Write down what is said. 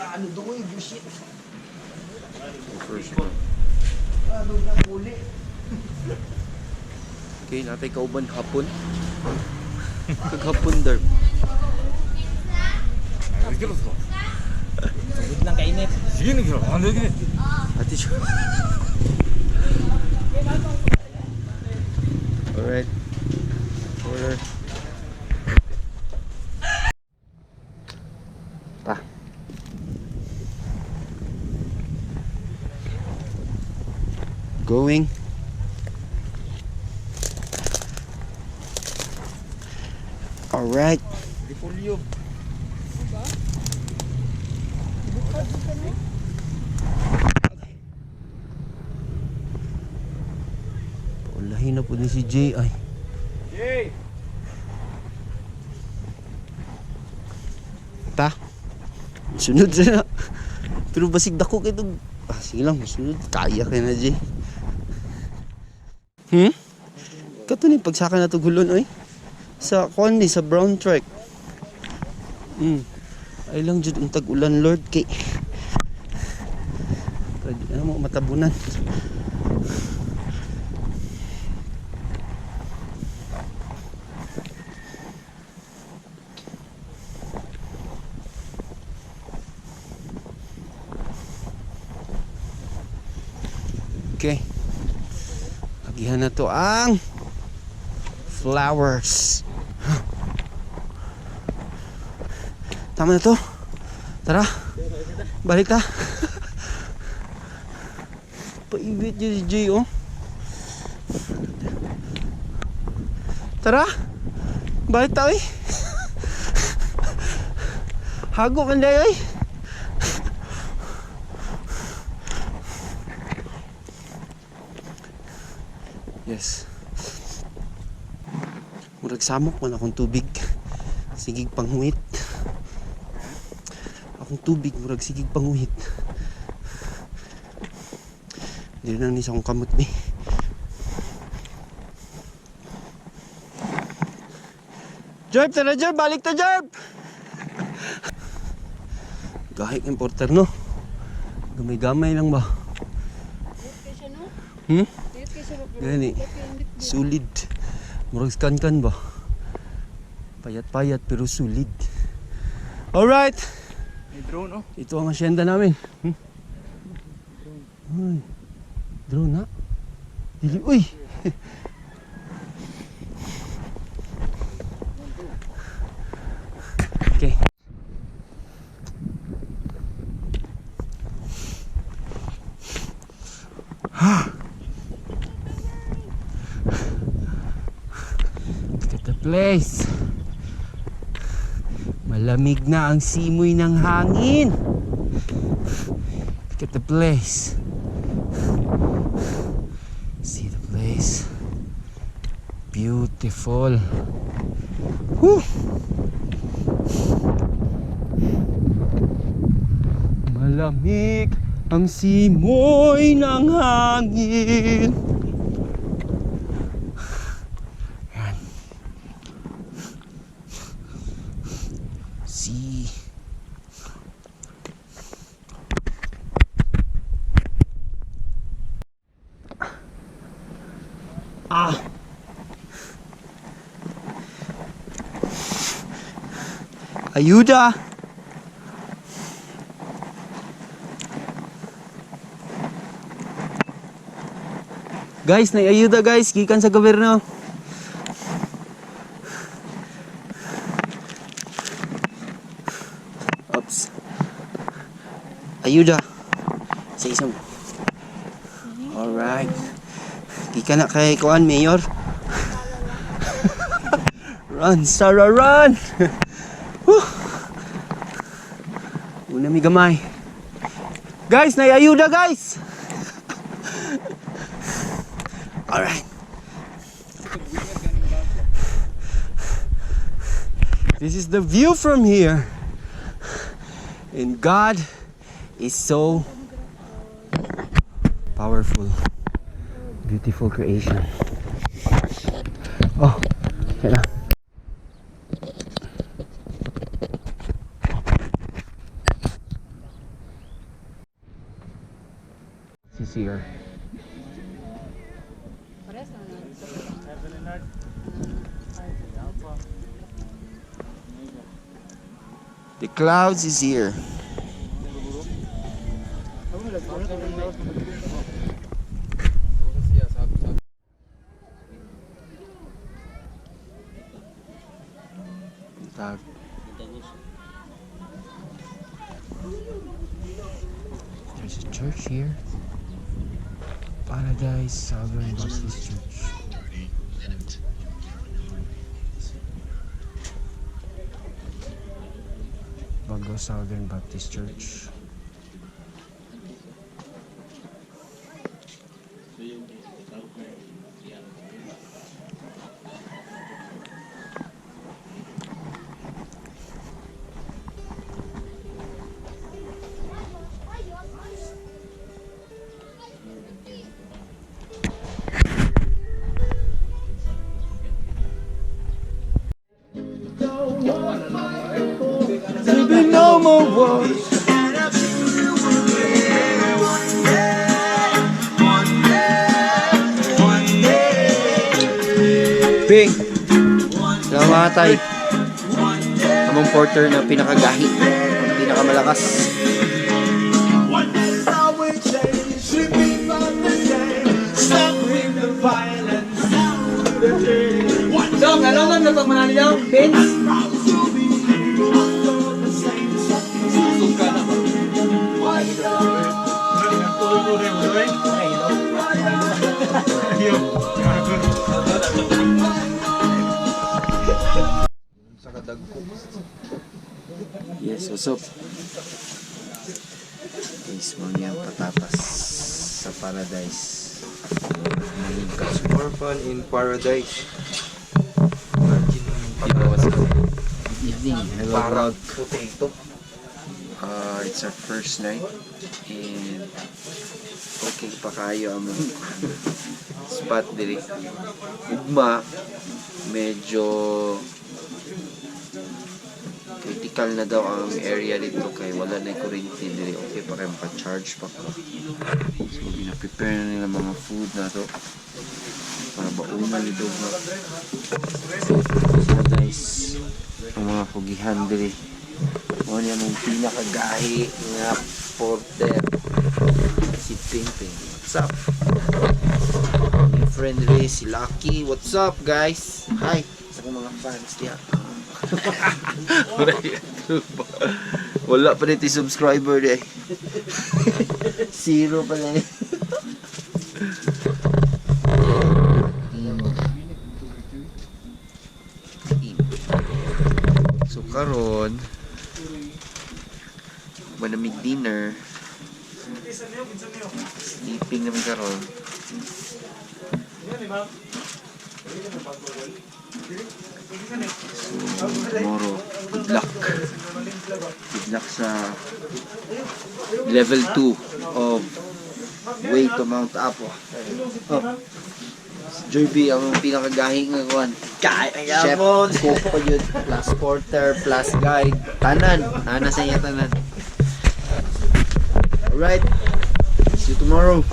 Ano doon eh, bullshit. First one. Ano na uli. Okay, natay kauban hapon. Kaghapon darb. Tugod lang kainit. Ate siya. Alright. Order. Ta. Going. Alright. Repolyo. Paulahin na po ni si Jay ay. Yay! Ta. Sunod na. Pero basig dako kay tug. Ah, sige lang, sunod. Kaya kay na Jay. Kato ni pagsaka na to gulon oy. Sa kuan ni sa brown track. Ay lang jud untag ulan Lord kay. Pwede na mo matabunan. Okay. Agihan na to ang flowers. Tama na to. Tara. Balik ta. Paibit niya si Jay, oh. Tara. Balik ta, eh. Hago man dayo, eh. Yes. Murag samok man akong tubig. Sigig panghuit. Akong tubig murag sigig panghuit. Dili lang ni sa akong kamot ni. Jerb, tara Jerb, balik ta Jerb! Gahik importer no. Gamay-gamay lang ba? Hmm? Gani. Solid. Murag kan-kan ba? Payat-payat pero solid. Alright! May drone oh. Ito ang asyenda namin. Ay, drone na. Dili, uy! Okay. Look at the place. Malamig na ang simoy ng hangin. Look at the place. See the place. Beautiful. Whew. Malamig ang simoy ng hangin. Yan. See. Ah. Ayuda. Guys, nay ayuda guys, gikan sa gobyerno. Oops. Ayuda. Sa isang. Alright. Gikan na kay kuan mayor. Run, Sarah, run! Whew. Una mi gamay. Guys, nay ayuda guys. Alright. This is the view from here. And God is so powerful. Beautiful creation. Oh, kaya na. Is here. Parehas lang na. The clouds is here. Tag. There's a church here. Paradise Southern Baptist Church. Bago Southern Baptist Church. There'll be no more wars. Ping! Salamat tay. Among porter na pinakagahi, ang pinakamalakas. One day I will change, sleeping on the same. Stop with the violence. One Dong, alam man na pag manali daw, Vince. proud to be under the same sun. Why Yes, what's up? Guys, mo niya patatas sa paradise. It's more fun in paradise. Good evening. Hello, Parang vlog. potato. It's our first night and okay pa kayo ang mga spot diri. Ugma, medyo critical na daw ang area dito kay wala na kuryente diri. Okay pa kayo maka-charge pa ko. So gina-prepare na nila mga food na to para bauna dito ba. So guys, ang mga kugihan diri. Mo niya mong pinakagahi nga porter si Pimping. What's up? New friend rin si Lucky. What's up, guys? Hi sa akong mga fans diha. Wala pa dito yung subscriber di. Zero pa lang. So karon manamig dinner. Sleeping naman karon. So tomorrow, good luck. Good luck sa level 2 of way to Mount Apo. Oh. Si Jerby ang pinakagahi nga kuan. Chef, cook ko yun, plus porter, plus guide, tanan. Tanan sa iya tanan. Alright. See you tomorrow.